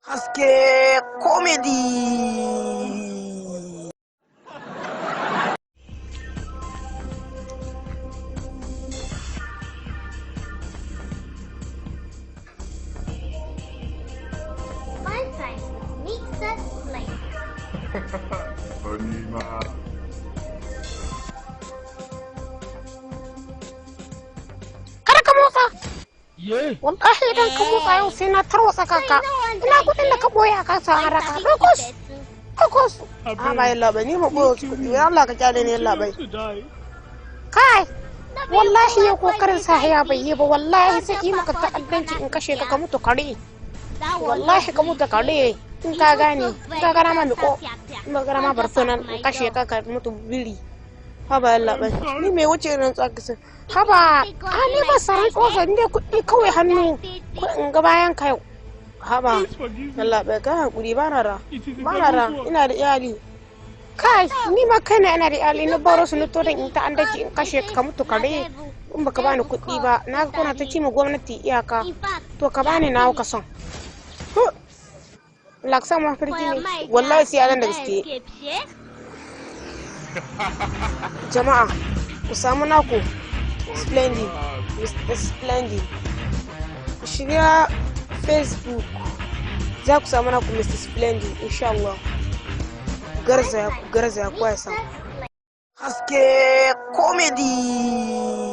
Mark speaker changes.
Speaker 1: Haske Comedy.
Speaker 2: My friend makes us play.
Speaker 3: Anima.
Speaker 4: Kar ka motsa. Wallahi idan ka motsa yau sai na tarwatsa kanka. Ina kudin da ka boye a kasa haraka. Ɗauko su. Ɗauko su.
Speaker 1: A ba yalla bai, ni ma boye wasu kuɗi. Allah ka kyale ni, yalla bai.
Speaker 4: Kai. Wallahi ya kokarin sa haya bai yi ba, wallahi sai yi maka ta'addanci in kashe ka, ka mutu kare. Wallahi ka mutu kare. In ka gane, in ka gana ma miko. In ka gana ma bartonan in kashe ka, ka mutu biri.
Speaker 1: Haba yalla bai. Ni mai wuce irin tsaka.
Speaker 4: Haba, a ni ba saran tsofa ni dai kuɗi kawai hannu ko in ga bayan ka yau.
Speaker 1: Haba. Yalla bai, ka hakuri, ba na ra. Ba na ra, ina da iyali.
Speaker 4: Kai, ni ma kaina ina da iyali, na baro su na to dan in ta an dake in kashe ka, ka mutu kare in baka bani kuɗi ba. Na ga kuna ta ci ma gwamnati iyaka, to ka bani nawa ka son. Laksa mafarki ne.
Speaker 1: Wallahi sai anan da gaske. Jama'a, ku samu naku Splendid, Mr. Splendid. Ku shiga Facebook, za ku samu naku Mr. Splendid, insha Allah. Ku garzaya, ku garzaya, kowa ya samu.
Speaker 2: Us
Speaker 1: Haske Comedy.